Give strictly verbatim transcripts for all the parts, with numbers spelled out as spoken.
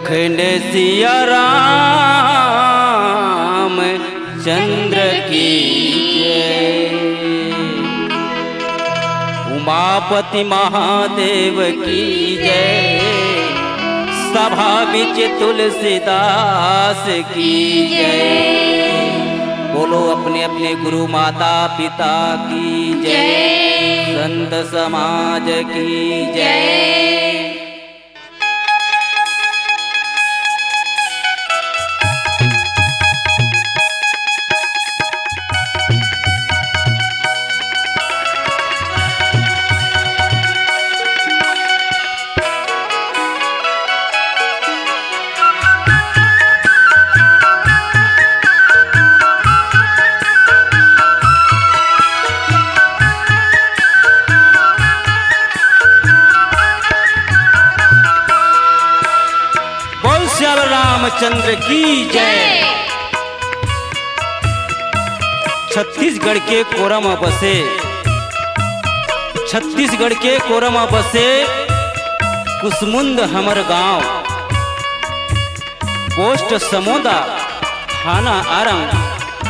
अखंड सिया राम चंद्र की जय। उमापति महादेव की जय। सभा बिच तुलसीदास की जय। बोलो अपने अपने गुरु माता पिता की जय। जय। संत समाज की जय। जय। बोल सियावर रामचंद्र की जय। जय। छत्तीसगढ़ के कोरा म बसे, छत्तीसगढ़ के कोरा म बसे कुसमुंद हमर गांव। पोस्ट समोदा, थाना आरंग,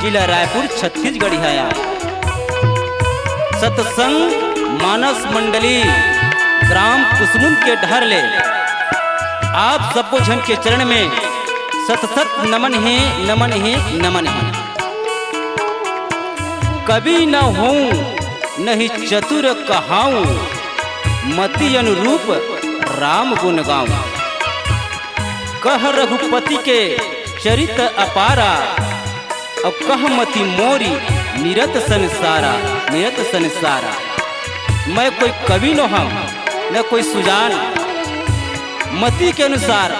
जिला रायपुर, छत्तीसगढ़ हे। सत्संग मानस मंडली, ग्राम कुसमुंद के डहर ले आप सब्बो झन के चरण में सत सत नमन हे, नमन हे, नमन हे। कवि न होऊं, नहीं चतुर कहाऊं, मति अनुरूप राम गुण गाऊं। कह रघुपति के चरित अपारा, अउ कह मति मोरी निरत संसारा, निरत संसारा। मैं कोई कवि नोहंव, न कोई सुजान, मति के अनुसार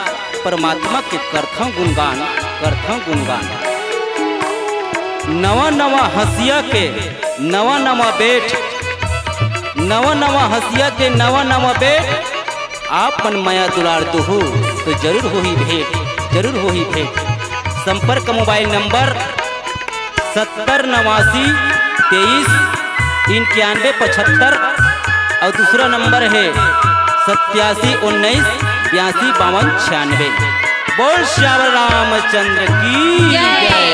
परमात्मा के करथंव गुणगान, करथंव गुणगान। नवा नवा हंसिया के नवा नवा बेंट, नवा नवा हंसिया के नवा नवा बेंट, आप मन मया दुलार दुहू तो जरूर होही भेंट, जरूर होही भेंट। संपर्क मोबाइल नंबर सत्तर नवासी तेईस इक्यानवे पचहत्तर अउ दूसरा नंबर हे सत्यासी उन्नीस बयासी बावन छियानवे। बोल सियावर रामचंद्र की जय। जय।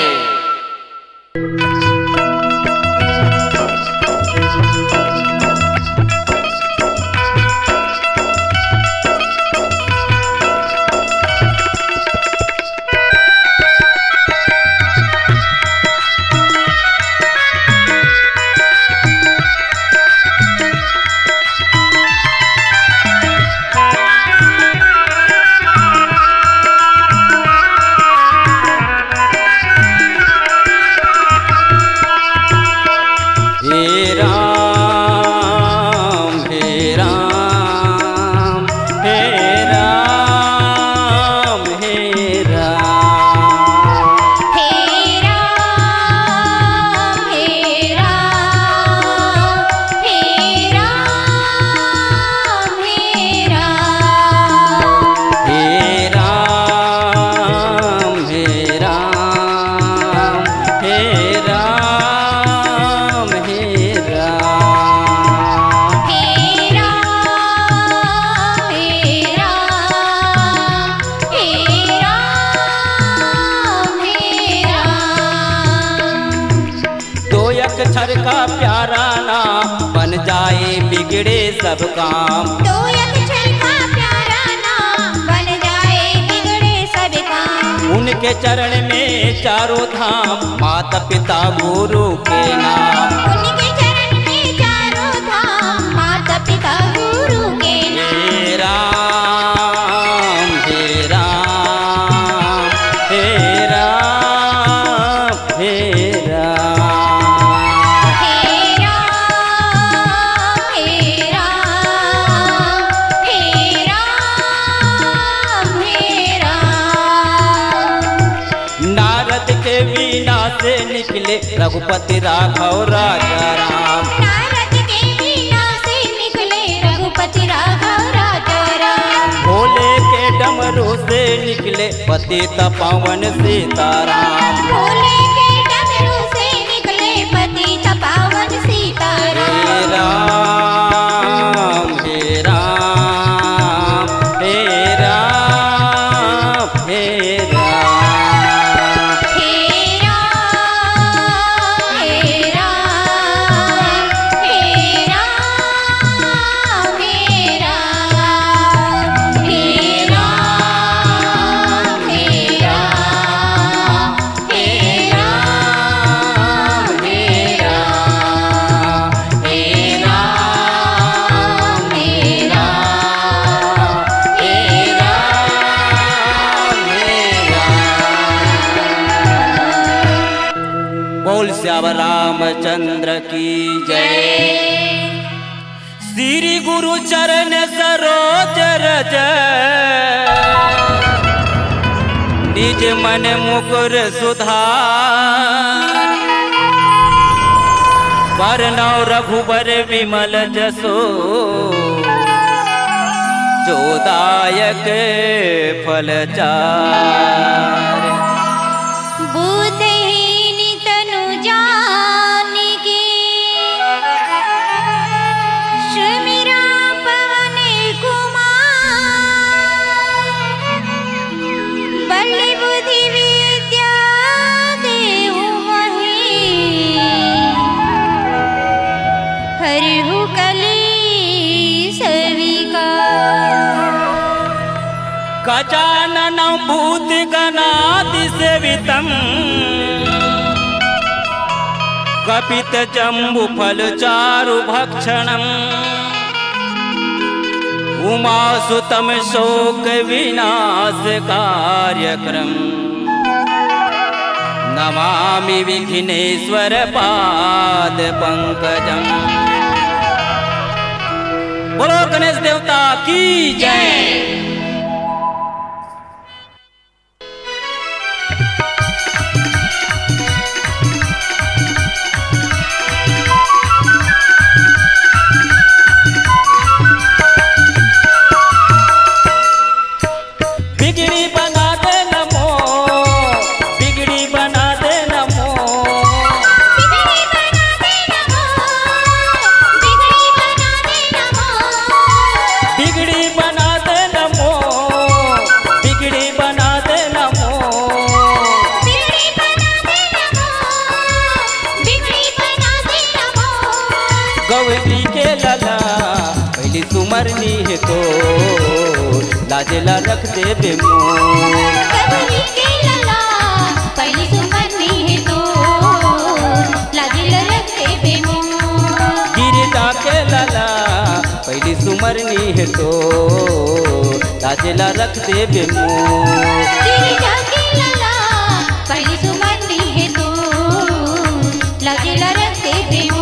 हे राम, हे राम, हे राम, हे राम। हे राम, हे राम, हे राम, हे राम। हे राम, हे राम, हे राम, हे राम। हे राम, हे राम, हे राम, हे राम। दो अक्षर का प्यारा नाम, बन जाए बिगड़े सब काम। दो अक्षर का प्यारा नाम, बन जाए बिगड़े सब काम। उनके चरण में चारों धाम, माता पिता गुरु के नाम। उनके चरण में चारों धाम, माता पिता गुरु के नाम। हे राम, हे राम, हे राम, हे राम। हे राम, हे राम, हे राम, हे राम। नारद के वीणा से निकले रघुपति राघव राजा राम। नारद के वीणा से निकले रघुपति राघव राजा राम। भोले के डमरू से निकले पतित पावन सीताराम। भोले के डमरू से निकले पतित पावन सीताराम। हे राम, हे राम, हे राम, रामचंद्र की जय। श्री गुरु चरण सरोज रज, निज मन मुकुर सुधार। बरनउँ रघुबर विमल जसु, जो दायक फल चार। बुद्धहीन तनु जान के, सुमिरा पवन कुमार। बल बुद्धि विद्या देहु महि, हरहु कलेस विकार। गजाननं भूतगणादिसेवितं, कपित्थजम्बूफलचारुभक्षणम्। उमासुतं शोकविनाशकारकम्, नमामि विघ्नेश्वर पाद पंकजम। बोलो गणेश देवता की जय। बिगड़ी बना दे नमो, बिगड़ी बना दे नमो। बिगड़ी बना दे नमो, बिगड़ी बना दे नमो। बिगड़ी बना दे नमो, बिगड़ी बना दे नमो। बिगड़ी बना दे नमो, बिगड़ी बना दे नमो। गौरी के लाला पहली सुमरनी हे तो, लाजे ला रख देबे मोर। गौरी के लाला पहली सुमरनी हे तो, लाजे ला रख देबे मोर। गिरजा के लाला पहली सुमरनी हे तो, लाजे ला रख देबे मोर। गिरजा के लाला पहली सुमरनी हे तो, लाजे ला रख देबे मोर।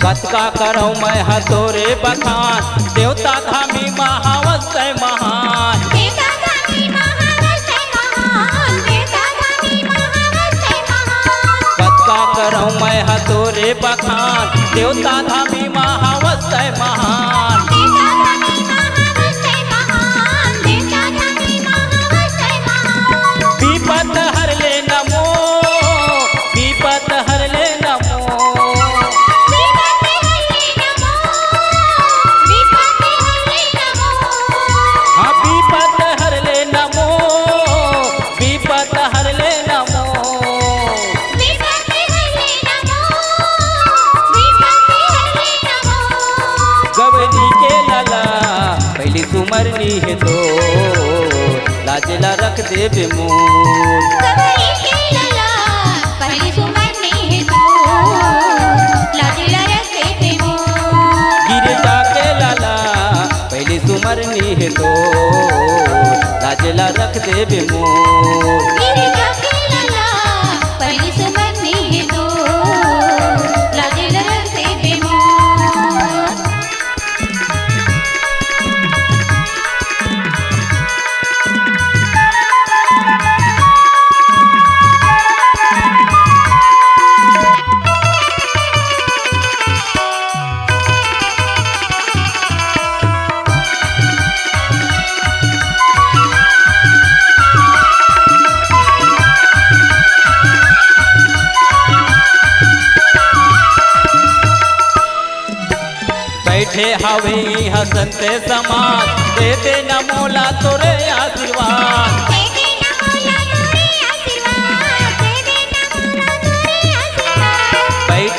कतका करौं मैं ह तोरे बखान, देवता धामी महावत तैं महान। देवता धामी महावत तैं महान, देवता धामी महावत तैं महान। कतका करौं मैं ह तोरे बखान, देवता धामी महावत तैं महान। देवता धामी महावत तैं महान, देवता धामी महावत तैं महान। विपत हर ले नमो, विपत हर ले नमो। विपत हर ले नमो, विपत हर ले नमो। हाँ, विपत हर ले नमो, विपत हर ले नमो। विपत हर ले नमो, विपत हर ले नमो। गवरी के लाला पहली सुमरनी हे तो, लाजे ला रख देबे मोर। गवरी के लाला पहली सुमरनी हे तो, लाजे ला रख देबे मोर। गिरजा के लाला पहली सुमरनी हे तो, लाजे ला रख देबे मोर। गिरजा के लाला पहली सुमरनी हे तो, लाजे ला रख देबे मोर। बैठे हवे इहाँ संत समाज, दे दे न मोला तोरे आशीर्वाद। दे दे न मोला तोरे आशीर्वाद, दे दे न मोला तोरे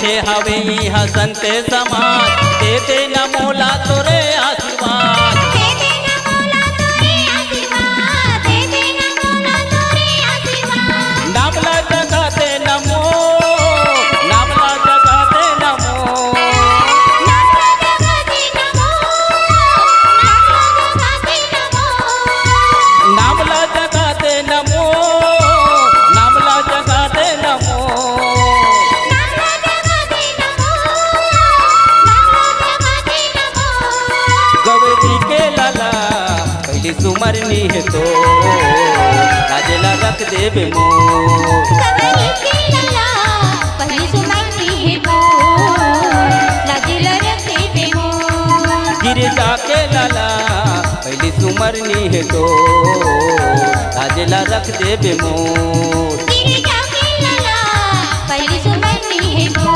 ए हवे इहाँ संत समाज, दे दे न मोला तोरे आशीर्वाद। दे दे न मोला तोरे आशीर्वाद, दे दे न मोला तोरे आशीर्वाद। नाम ला जगा दे नमो, नाम ला जगा दे नमो। नाम ला जगा दे नमो, नाम ला जगा दे नमो। नाम ला जगा दे नमो, नाम ला जगा दे नमो। गौरी के लाला, पहिली सुमरनी हे तो, लाजे ला रख देबे मोर। गौरी के लाला, पहिली सुमरनी हे तो, लाजे ला रख देबे मोर। गिरजा के लाला, पहिली सुमरनी हे तो, लाजे ला रख देबे मोर। गिरजा के लाला, पहिली सुमरनी हे तो,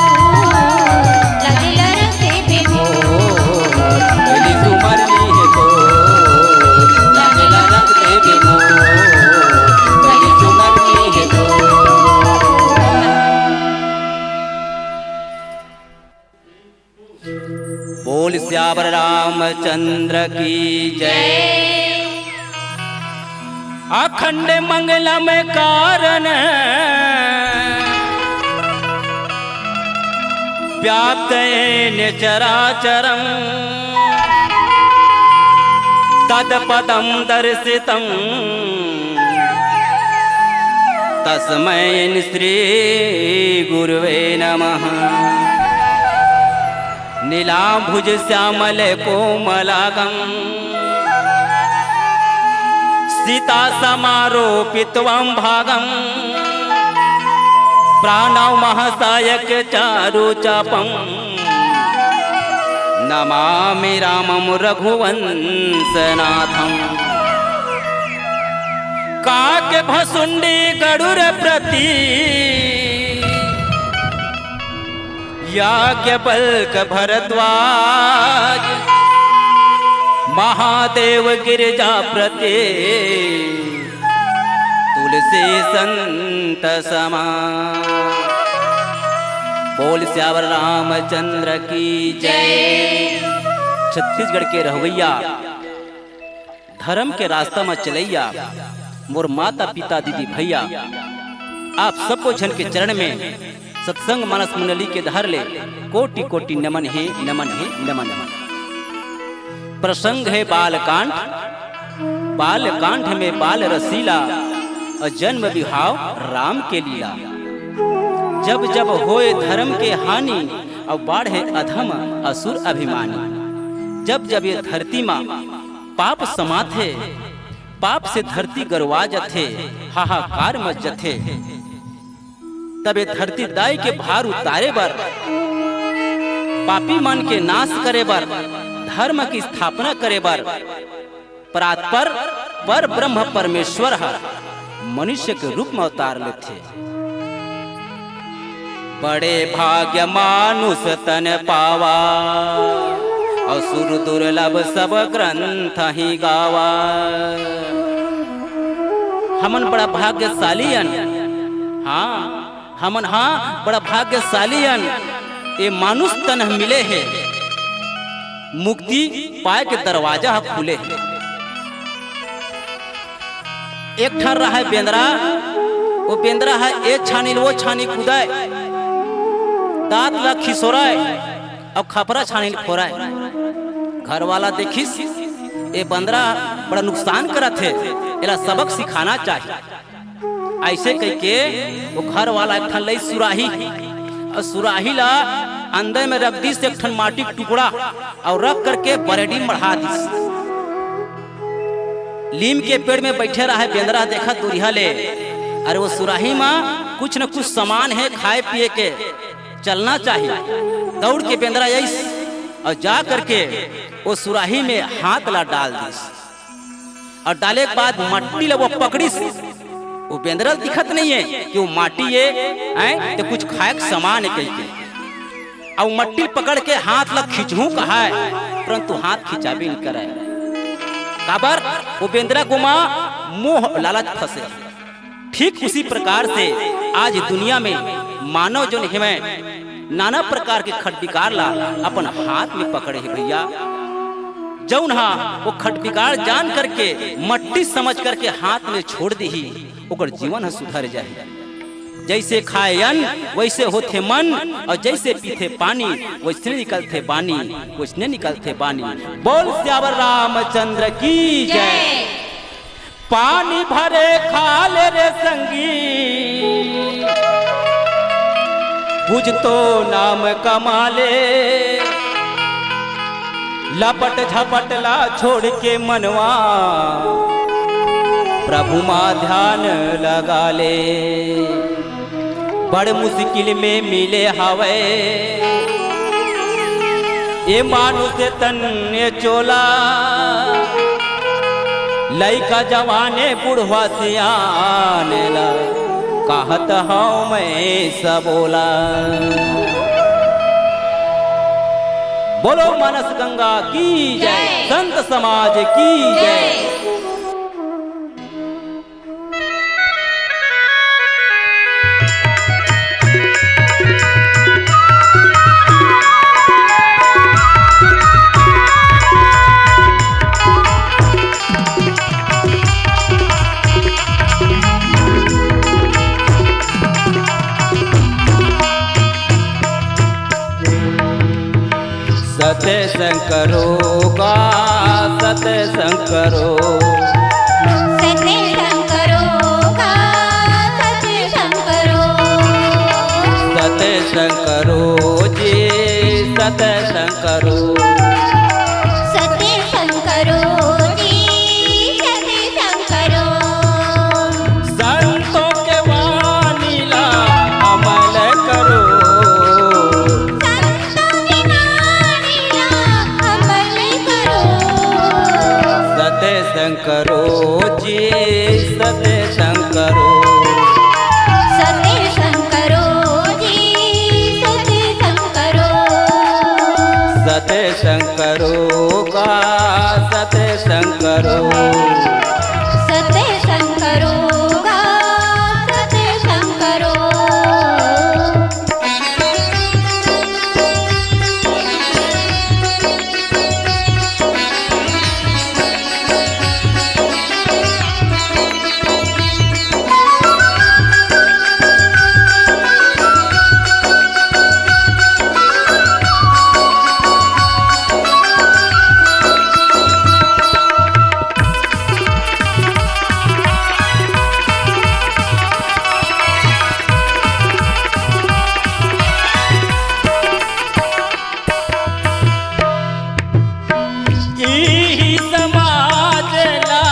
लाजे ला रख देबे मोर। पहिली सुमरनी हे तो, लाजे ला रख देबे मोर। पहिली सुमरनी हे तो। बोल सियावर रामचंद्र की जय। अखंड मंगलम कारण, व्याप्त येन चराचरम, तत्पदम दर्शितम, तस्मै श्री गुरुवे नमः। नीलांबुज श्यामल कोमलांगं, सीता समारोपितवं भागं, प्राणौ महासायक चारु चापं, नमामि रामं रघुवंशनाथं। काक भसुंडी गरुड़ प्रति, याज्ञवल्क भरद्वाज, महादेव गिरजा प्रति, तुलसी संत समा। बोल सियावर रामचंद्र की जय। छत्तीसगढ़ के रहवैया, धर्म के रास्ता म चलइया मोर माता पिता दीदी भैया, आप सबो झन के चरण में सत्संग मानस मंडली के डहर ले कोटि कोटि नमन हे, नमन हे, नमन, नमन। प्रसंग हे बालकांड। बालकांड में बाल रसीला अउ जन्म बिहाव राम के लीला। जब जब होय धर्म के हानि अउ बाढ़े अधम असुर अभिमानी। जब जब ये धरती मा पाप समाथे, पाप से धरती गरवा जथे, हाहाकार मच जथे। तब ये धरती दाई के भार उतारे बर, पापी मन के नाश करे बर, धर्म की स्थापना करे बर, परात्पर पर ब्रह्म परमेश्वर ह मनुष्य के रूप म अवतार लेथे। बड़े भाग्य मानुष तन पावा, अउ सुर दुर्लभ सब ग्रंथ ही गावा। हमन बड़ा भाग्यशाली अन, हाँ, हमन हाँ बड़ा भाग्यशाली अन। ए मानुष तन ह मिले हे, मुक्ति पाए के दरवाजा ह खुले हे। एक ठन रहय बेंदरा, वो बेंदरा ह ए छानी ले वो छानी कूदय, दांत ला खिसोरय अउ खपरा छानी ले फोरय। घर वाला देखिस, ए बंदरा बड़ा नुकसान करत हे, एला सबक सिखाना चाही। अइसे कहिके वो घर वाला एक ठन लइस सुराही, अउ सुराही ला अंदर में रख दिस एक ठन माटी के टुकड़ा, अउ रख करके बरेडी मढ़ा दिस। लीम के पेड़ में बइठे रहय बेंदरा, देखत दूरिहा ले, अरे वो सुराही म कुछ न कुछ समान हे खाए पिए के, चलना चाही। दउड़ के बेंदरा अइस अउ जा करके वो सुराही में हाथ ला डाल दिस। अउ डाले के बाद मट्टी ल वो पकड़िस। वो बेंदरा ल दिखत नइ हे कि वो माटी ए, हैं, ते कुछ खाए के समान ए कहिके। अउ मट्टी ल पकड़ के हाथ ल खींचहूं कहय, परंतु हाथ खिंचाबे नइ करय। काबर? वो बेंदरा के ओमा मोह लालच फंसे। ठीक उसी प्रकार से आज दुनिया में मानव जोन हेवय, नाना प्रकार के खटविकार ला अपन हाथ में पकड़े हे भैया। जउन हा वो खटविकार जान करके, मट्टी समझ करके हाथ में छोड़ दिही, ओकर जीवन ह सुधर जाही। जइसे खाए अन्न वइसे होथे मन, अउ जइसे पीथे पानी वइसने निकलथे बानी, वइसने निकलथे बानी। बोल सियावर रामचंद्र की जय। जय। पानी भरे खा ले रे संगी, कुछ तो नाम कमा ले। लपट झपट ला छोड़ के मनवा, प्रभु मा ध्यान लगा ले। बड़ मुश्किल में मिले हवय ए मानुष तन ए चोला, लइका जवाने बुढ़वा सियाने ला, कहत हौं मैं सबोला। बोलो मानस गंगा की जय, जय। संत समाज की जय। जय। सत्य शंकरो गा, सत्य शंकरो। सत्य शंकरो गा, सत्य शंकरो। सत्य शंकरो जी, सत्य शंकरो। सत्य शंकरो जी, सत्य शंकरो। संतों के वाणी ला अमल करो। संतों के वाणी ला अमल करो। सत्य शंकरो जी, सत्य शंकरो। सत्य शंकरो जी, सत्य शंकरो। सत्य शंकरो गा, सत्य शंकरो। सत्य शंकरो गा, सत्य शंकरो। इही समाज ला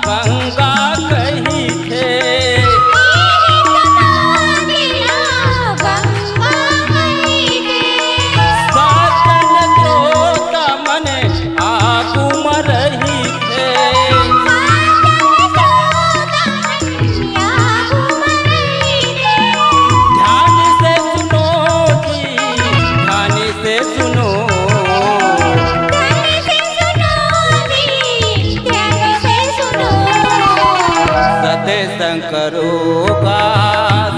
गंगा कहिथे। इही समाज ला गंगा कहिथे। सज्जन स्रोत मन आगू म रहिथे। सज्जन स्रोत मन आगू म रहिथे। ध्यान से सुनो जी, ध्यान से सुनो। ध्यान से सुनो जी, ध्यान से सुनो। सत्य शंकरो गा,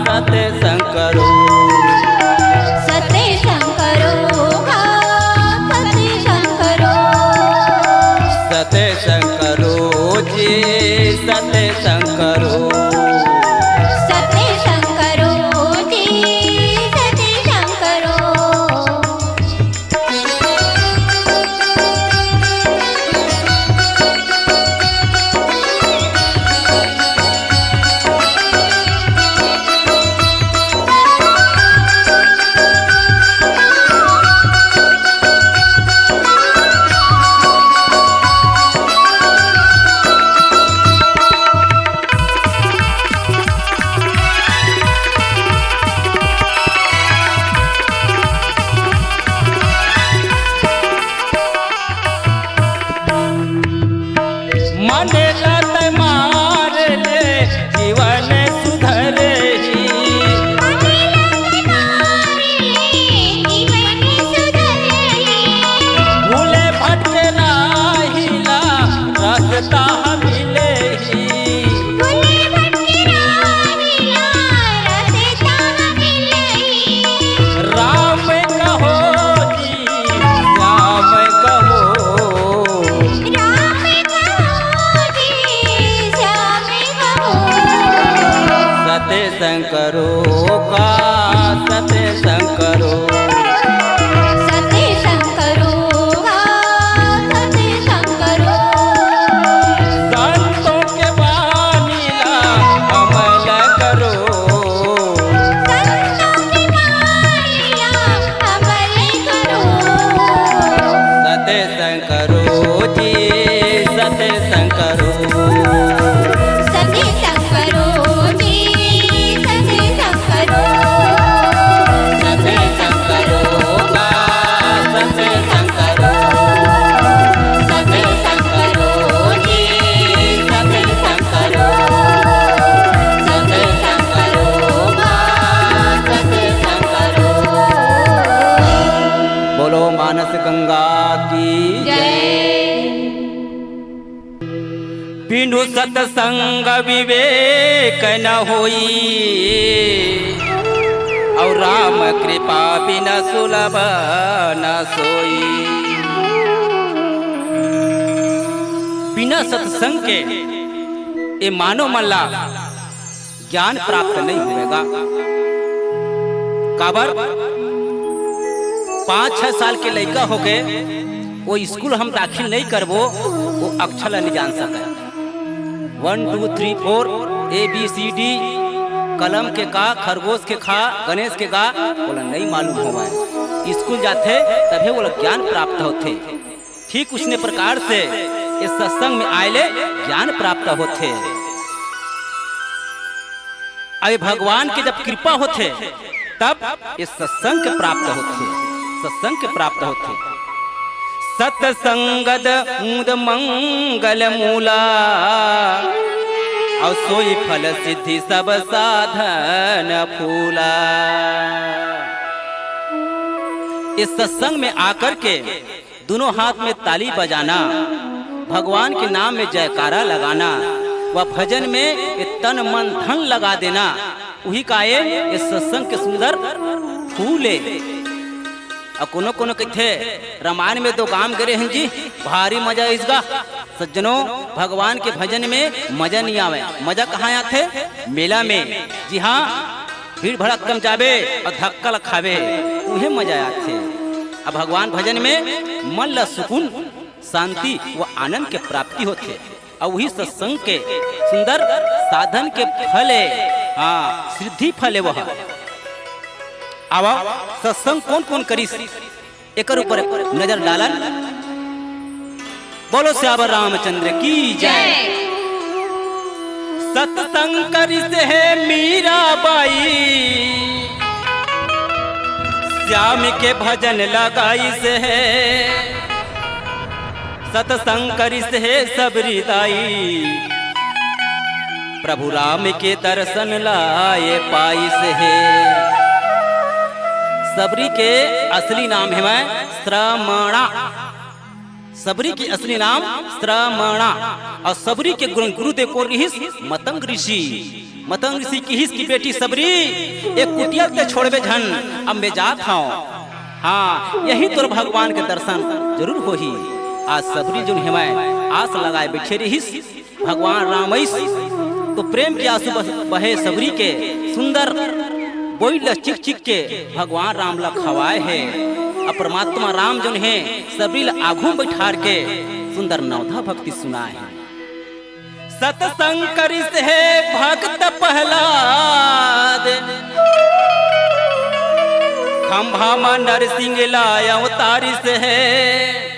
सत्य शंकरो। सत्य शंकरो गा, सत्य शंकरो। सत्य शंकरो जी, सत्य शंकरो। सत्य शंकरो जी, सत्य शंकरो। मानस गंगा की जय। बिनु सत्संग विवेक न होई, और राम कृपा बिना सुलभ न सोई। बिना सत्संग के ए मानव मन ला ज्ञान प्राप्त नहीं होवेगा। काबर? पाँच छह साल के लइका होके वो स्कूल हम दाखिल नहीं करबो, वो अक्षर ला नहीं जान सके। One two three four, A B C D, कलम के का, खरगोश के खा, गणेश के गा, ओला नहीं मालूम होवय। स्कूल जाथे तभे ओला ज्ञान प्राप्त होथे। ठीक उसने प्रकार से इस सत्संग में आए ले ज्ञान प्राप्त होथे। अरे भगवान के जब कृपा होथे तब ये सत्संग के प्राप्त होथे, सत्संग के प्राप्त होथे। सत्संगद मुद मंगल मूला, और सोई फल सिद्धि सब साधन फूला। इस सत्संग में आकर के दोनों हाथ में ताली बजाना, भगवान के नाम में जयकारा लगाना, व भजन में ये तन मन धन लगा देना, वही का ये, ये सत्संग के सुंदर फूल ए। अउ कोनो कोनो कहिथे, "रामायण में तो गांव गे रहेन जी, भारी मजा आइस गा।" सज्जनों, भगवान के भजन में मजा नहीं आवे। मजा कहाँ आथे? मेला में। जी हाँ, भीड़ भड़क्का म जाबे अउ धक्का ल खाबे, उहे मजा आथे। अब भगवान भजन में मन ल सुकून, शांति व आनंद के प्राप्ति होथे। अउ वही सत्संग के सुंदर साधन के फल ए, हाँ, सिद्धि फल ए वह। आवा, सत्संग कोन कोन करिस, एकर ऊपर नजर डालन। बोलो सियावर रामचंद्र की जय। जय। सत्संग करिस हे मीरा बाई, श्याम के भजन लगाइस हे। सत्संग करिस हे सबरी दाई, प्रभु राम के दर्शन ला ये पाइस हे। सबरी के असली नाम हेवय श्रमणा। सबरी के असली नाम श्रमणा। अउ सबरी के गुरु, गुरुदेव कोन रिहिस? मतंग ऋषि। मतंग ऋषि किहिस कि बेटी सबरी, एक कुटिया ल ते छोड़बे झन, अब मैं जात हंव। हाँ, यही तोर भगवान के दर्शन जरूर होही। आज सबरी जोन हेवय आस लगाए बइठे रिहिस, भगवान राम आइस तो प्रेम के आंसू बह-, बहे सबरी के। सुंदर बोइल ल चिख चिख के भगवान राम ल खवाए हे। अउ परमात्मा राम जोन हे, सबरी ल आघू म बइठार के सुंदर नवधा भक्ति सुनाए हे। सत्संग करिस हे भक्त प्रहलाद, खंभा म नरसिंह ला अवतारिस हे।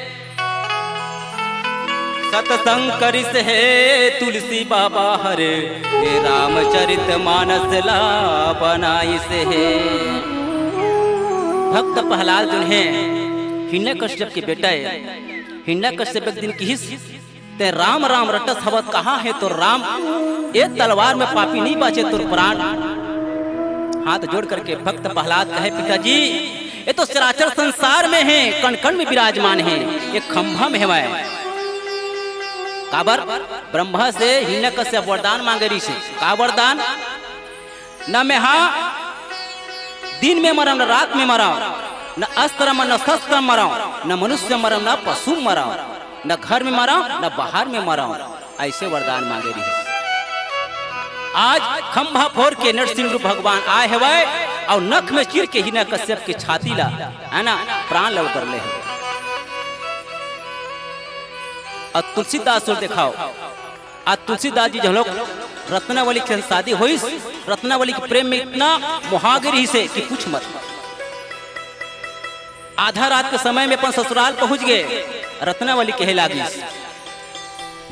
सत्संग करिस हे तुलसी बाबा हर, ये रामचरित मानस ला बनाइस हे। भक्त प्रहलाद जोन हे, हिरण्यकश्यप के बेटा ए। हिरण्यकश्यप एक दिन किहिस, "ते राम राम रटत हवत, कहाँ हे तोर राम? ए तलवार में पापी नहीं बाचे तोर प्राण।" हाथ जोड़ करके भक्त प्रहलाद कहे, "पिताजी, ये तो चराचर संसार में हे, कण कण में विराजमान हे, ये खंभा में हेवय।" काबर? ब्रह्मा से हिरण्यकश्यप वरदान मांगे रिहिस हे। का वरदान? न मेहा दिन में मरंव, न रात में मरंव, न अस्त्र म, न शस्त्र म मरंव, न मनुष्य म मरंव, न पशु म मरंव, न घर में मरंव, न बाहर में मरंव, अइसे वरदान मांगे रिहिस। आज खंभा फोर के नरसिंह रूप भगवान आए हेवय अउ नख में चीर के हिरण्यकश्यप के छाती ला, है ना, प्राण ला ओकर ले हेवय। अउ तुलसीदास ल देखाव, आज तुलसीदास जी घलोक रत्नावली के शादी होइस। रत्नावली के प्रेम में इतना मोहा गे रिहिस हे कि पूछ मत। आधा रात के समय में अपन ससुराल पहुंच गे। रत्नावली कहे लागिस,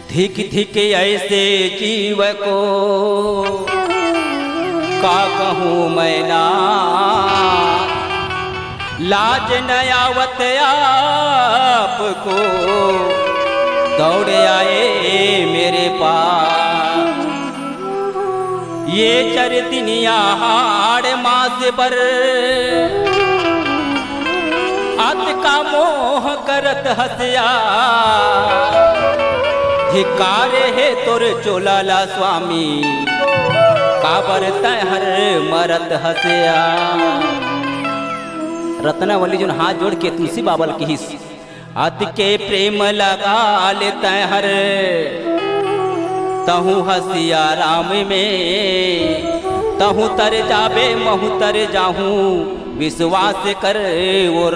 "धिक धिक ऐसे जीव को, का कहूँ मैं ना, लाज न आवत आपको, दौड़ आए मेरे पास। ये चर दिन आहाड़ मास बर, अत का मोह करत हस या। धिक्कार हे तोर चोला ला स्वामी, काबर तैं हर मरत हस या। रत्नावली जोन हाथ जोड़ के तुलसी बाबा ल किहिस, अत के प्रेम लगा ले तैं हर, तहूँ हसिया राम में, तहूँ तर जाबे महूँ तर जाहूँ, विश्वास कर वो